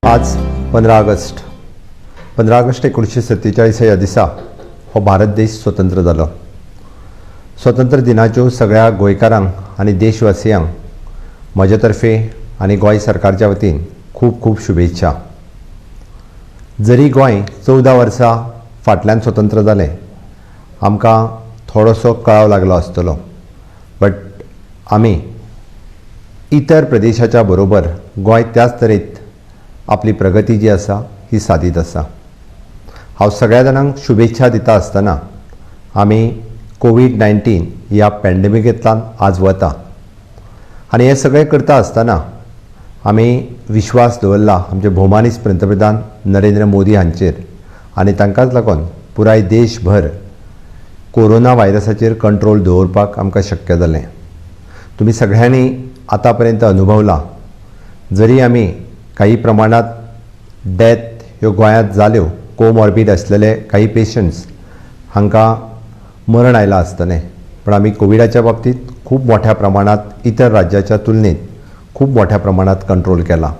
आज 15 August, 15 August 1947 ह्या दिसा हो भारत देश स्वतंत्र जालो. स्वतंत्र दिनाच्यो सगळ्या गोंयकारांक आनी देशवासियांक म्हजे तर्फे आनी गोंय सरकारच्या वतीन खूब खूब शुभेच्छा. जरी गोंय 14 वर्सां फाटल्यान स्वतंत्र जालें, आमकां थोडोसो कळाव लागलो आसतलो, बट आमी इतर प्रदेशाच्या बरोबर गोंय त्याच तरेत आपली प्रगती जी आसा ही सादीत आसा. हांव सगळ्या जाणांक शुभेच्छा दिता आसतना आमी कोवीड-19 ह्या पॅन्डेमिकेंतल्यान आज वता आनी हें सगळें करता आसतना आमी विश्वास दवरला आमचे भोवमानीस पंतप्रधान नरेंद्र मोदी हांचेर आनी तांकांच लागून पुराय देशभर कोरोना व्हायरसाचेर कंट्रोल दवरपाक आमकां शक्य जालें. तुमी सगळ्यांनी आतां पर्यंत अनुभवला, जरी आमी काही प्रमाणात डेथ ह्यो गोंयांत जाल्यो, कोमॉर्बीड आसलेले काही पेशंट्स हांकां मरण आयलां आसतलें, पण आमी कोविडाच्या बाबतींत खूब मोठ्या प्रमाणात इतर राज्याच्या तुलनेत खूब मोठ्या प्रमाणात कंट्रोल केला.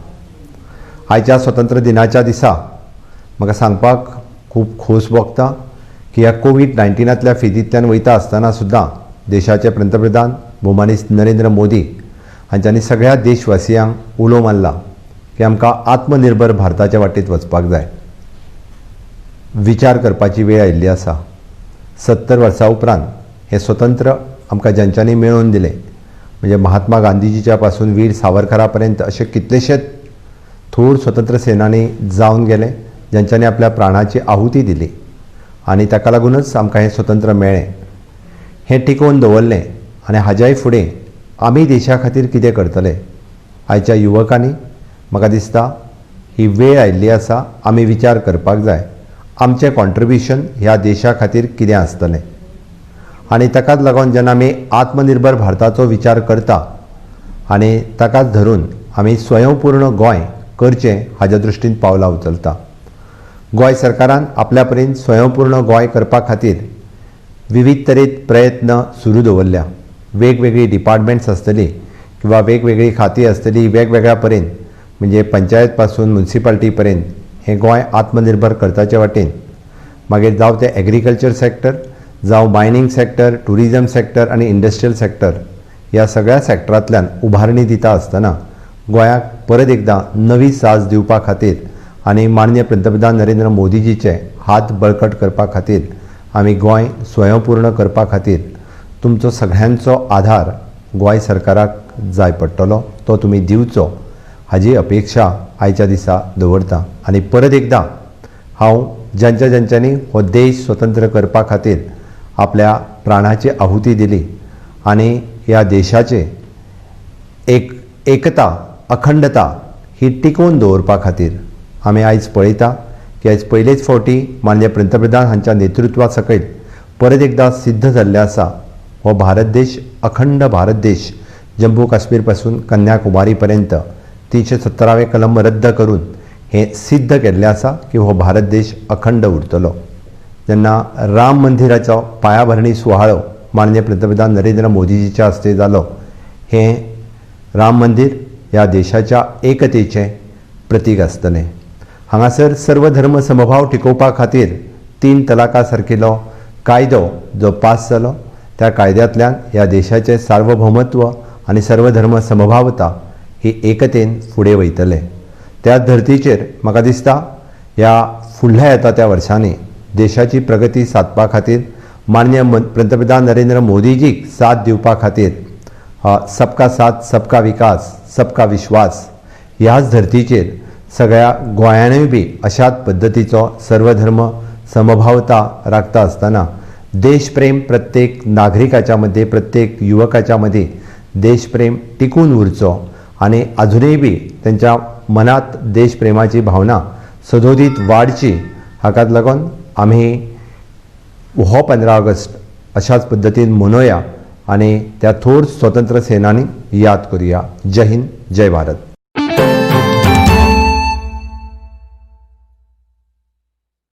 आयच्या स्वतंत्र दिनाच्या दिसा म्हाका सांगपाक खूब खोस भोगता की ह्या कोवीड-19तल्या फितींतल्यान वयता आसतना सुद्दां देशाचे पंतप्रधान भोवमानीस नरेंद्र मोदी हांच्यांनी सगळ्या देशवासियांक उलो मारला की आमकां आत्मनिर्भर भारताच्या वाटेत वचपाक जाय. विचार करपाची वेळ आयिल्ली आसा. 70 वर्सां उपरांत हें स्वतंत्र आमकां ज्यांच्यांनी मेळोवन दिलें, म्हणजे महात्मा गांधीजीच्या पासून वीर सावरकरा पर्यंत अशे कितलेशेच थोर स्वतंत्र सेनानी जावन गेले ज्यांच्यांनी आपल्या प्राणाची आहुती दिली आनी ताका लागूनच आमकां हें स्वतंत्र मेळ्ळें. हें टिकोवन दवरलें आनी हाज्याय फुडें आमी देशा खातीर कितें करतले आयच्या युवकांनी, म्हाका दिसता ही वेळ आयिल्ली आसा आमी विचार करपाक जाय आमचें कॉन्ट्रिब्युशन ह्या देशा खातीर कितें आसतलें. आनी ताकाच लागून जेन्ना आमी आत्मनिर्भर भारताचो विचार करता आनी ताकाच धरून आमी स्वयंपूर्ण गोंय करचें हाज्या दृश्टीन पावलां उचलता. गोंय सरकारान आपल्या परीन स्वयंपूर्ण गोंय करपा खातीर विविध तरेन प्रयत्न सुरू दवरल्या. वेगवेगळीं डिपार्टमेंट्स आसतलीं किंवा वेगवेगळीं खातीं आसतलीं, वेगवेगळ्या परेन म्हणजे पंचायत पासून मुन्सिपाल्टी पर्यंत हें गोंय आत्मनिर्भर करपाचे वाटेन, मागीर जावं तें एग्रीकल्चर सॅक्टर, जावं मायनींग सॅक्टर, ट्युरिजम सॅक्टर आनी इंडस्ट्रियल सॅक्टर, ह्या सगळ्या सॅक्टरांतल्यान उभारणी दिता आसतना गोंयाक परत एकदां नवी साज दिवपा खातीर आनी माननीय पंतप्रधान नरेंद्र मोदीजीचे हात बळकट करपा खातीर आमी गोंय स्वयंपूर्ण करपा खातीर तुमचो सगळ्यांचो आधार गोंय सरकाराक जाय पडटलो, तो तुमी दिवचो हाजी अपेक्षा आयच्या दिसा दवरता. आनी परत एकदां हांव ज्यांच्या ज्यांच्यांनी हो देश स्वतंत्र करपा खातीर आपल्या प्राणाची आहुती दिली आनी ह्या देशाचे एक एकता अखंडता ही टिकोवन दवरपा खातीर आमी आयज पळयता की आयज पयलेच फावटी माननीय पंतप्रधान हांच्या नेतृत्वा सकयल परत एकदां सिद्ध जाल्लें आसा हो भारत देश अखंड भारत देश जम्मू काश्मीर पासून कन्याकुमारी पर्यंत 370वें कलम रद्द करून हें सिद्ध केल्लें आसा की हो भारत देश अखंड उरतलो. जेन्ना राम मंदिराचो पायाभरणी सुवाळो माननीय पंतप्रधान नरेंद्र मोदीजीच्या हस्ते जालो, हें राम मंदीर ह्या देशाच्या एकतेचें प्रतीक आसतलें. हांगासर सर्वधर्म समभाव टिकोवपा खातीर 3 तलाका सारकिलो कायदो जो पास जालो त्या कायद्यांतल्यान ह्या देशाचें सार्वभौमत्व आनी सर्वधर्म समभावता ही एकतेन फुडें वयतले. त्या धर्तीचेर म्हाका दिसता ह्या फुडल्या येता त्या वर्सांनी देशाची प्रगती सादपा खातीर माननीय पंतप्रधान नरेंद्र मोदीजीक साथ दिवपा खातीर सबका साथ सबका विकास सबका विश्वास ह्याच धर्तीचेर सगळ्या गोंयानूय बी अशाच पद्दतीचो सर्वधर्म समभावता राखता आसतना देशप्रेम प्रत्येक नागरिकाच्या मदीं, प्रत्येक युवकाच्या मदीं देशप्रेम टिकून उरचो आनी आजुनूय बी तेंच्या मनांत देशप्रेमाची भावना सदोदीत वाडची हाकाच लागून आमी हो 15 ऑगस्ट अशाच पद्दतीन मनोवया आनी त्या थोर स्वतंत्र सेनानी याद करुया. जय हिंद, जय भारत.